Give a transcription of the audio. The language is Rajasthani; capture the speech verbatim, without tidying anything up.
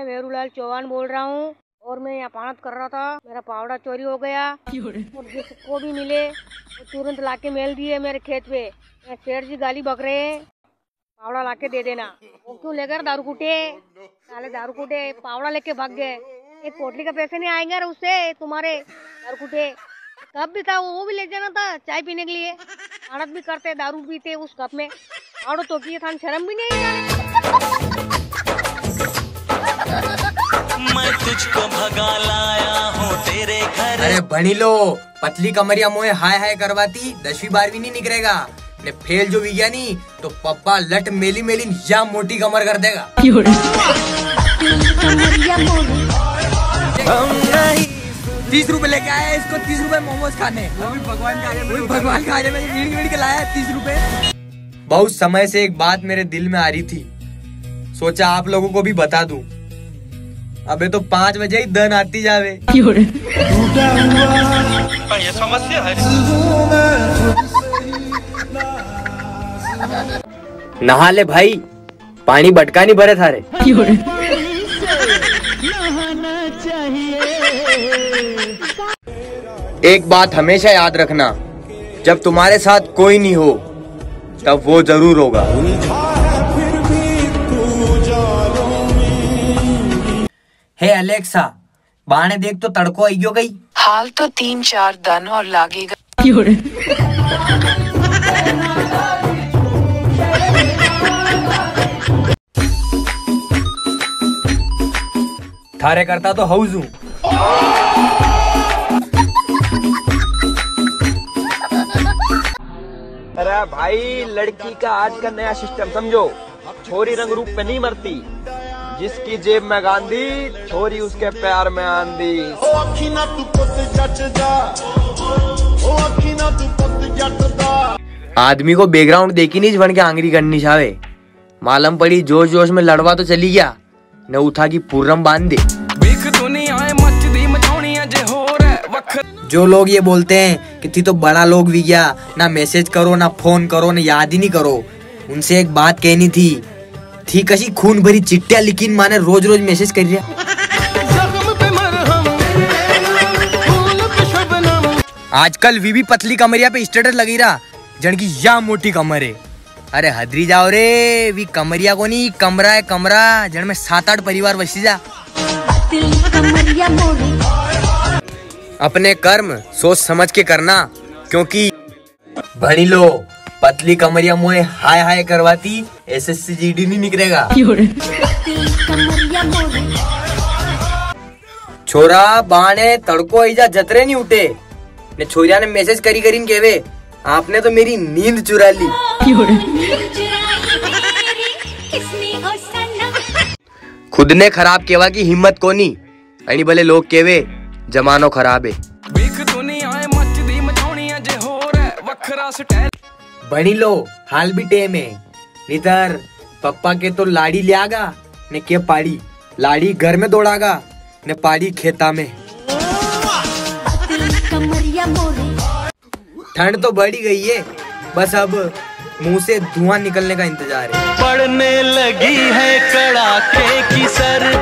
मेरूलाल चौहान बोल रहा हूँ और मैं यहाँ पाणत कर रहा था, मेरा पावड़ा चोरी हो गया। और जिसको भी मिले वो तुरंत लाके मेल दिए मेरे खेत पे। मैं सेठ जी गाली बक रहे हैं, पावड़ा लाके दे देना। वो क्यों लेकर दारू कुटे, साले दारू कुटे पावड़ा लेके भाग गए। एक पोटली का पैसे नहीं आएंगे रे उससे तुम्हारे दारू कुटे। कप भी था, वो भी ले जाना था चाय पीने के लिए। पाणत भी करते, दारू पीते उस कप में। पावड़ो तो किए, थाने शर्म भी नहीं है? मैं तुझको भगा लाया हूँ तेरे घर। अरे भणी लो, पतली कमरिया मोए हाय हाय करवाती दसवीं बारहवीं नी निकलेगा। ने फेल जो हुई गया नी, तो पप्पा लट मेली मेली या मोटी कमर कर देगा। तीस रुपए लेके आया, इसको तीस रुपए मोमोज खाने। वो भी भगवान का, वो भी भगवान का, मैंने वीण वीण के लाया तीस रुपए। बहुत समय से एक बात मेरे दिल में आ रही थी, सोचा आप लोगों को भी बता दूं। अबे तो पाँच बजे ही दन आती जावे। पर ये समस्या है। नहा ले भाई, पाणी बटका नी भरे थारे। एक बात हमेशा याद रखना, जब तुम्हारे साथ कोई नहीं हो, तब वो जरूर होगा। हे अलेक्सा, बाणे देख तो तड़को आई गयो कई। हाल तो तीन चार दन और लागेगा। थारे करता तो हूँ जूं। अरे भाई, लड़की का आज का नया सिस्टम समझो। छोरी रंग रूप पे नहीं मरती, जिसकी जेब में गांधी, छोरी उसके प्यार में आंधी। ओ अखी ना तू पुत जट दा, ओ अखी ना तू पुत जट दा। आदमी को बैकग्राउंड देखी नी, जण के आंगरी करनी चावे। मालूम पड़ी जोश जोश में लड़वा तो चली गया, ने उठा की पूरम बांध दे। भीख दुनिया है मचदी मचावणी है जे होर है वख। जो लोग ये बोलते हैं कि थी तो बड़ा लोग वी गया, ना मैसेज करो, ना फोन करो, ना याद ही नहीं करो, उनसे एक बात कहनी थी। थी कसी खून भरी चिट्ठिया लिखीन माने रोज रोज मैसेज कर रिया। जख्म पे मरहम, फूल पे शबनम। आजकल वी भी पतली कमरिया पे स्टेटस लगी रहा, जण की या मोटी कमर है। अरे हदरी जाओ रे, वी कमरिया कोनी, कमरा है कमरा, जण में सात आठ परिवार वसी जा। पतली कमरिया मोरी। अपने कर्म सोच समझ के करना, क्योंकि भणी लो, पतली कमरिया मोए हाय हाय करवाती एसएससी जीडी नी निकलेगा। पतली कमरिया मोरी। छोरा बाणे तड़को आई जा जतरे नी उठे, ने छोरिया ने मैसेज करी करीन केवे, आपने तो मेरी नींद चुरा ली। खुद ने खराब केवा की हिम्मत कोनी, अणी भले लोग केवे जमानो खराब है। भीख दुनिया है मचदी मचावणी है जे होर है वखरा स्टाइल। भणी लो, हाल भी टेम है, नितर पप्पा के तो लाड़ी ल्यागा ने के पाड़ी, लाड़ी घर में दौड़ागा ने पाड़ी खेता में। ठंड तो बढ़ी गई है, बस अब मुंह से धुआं निकलने का इंतजार है। पड़ने लगी है कड़ाके की सर्दी।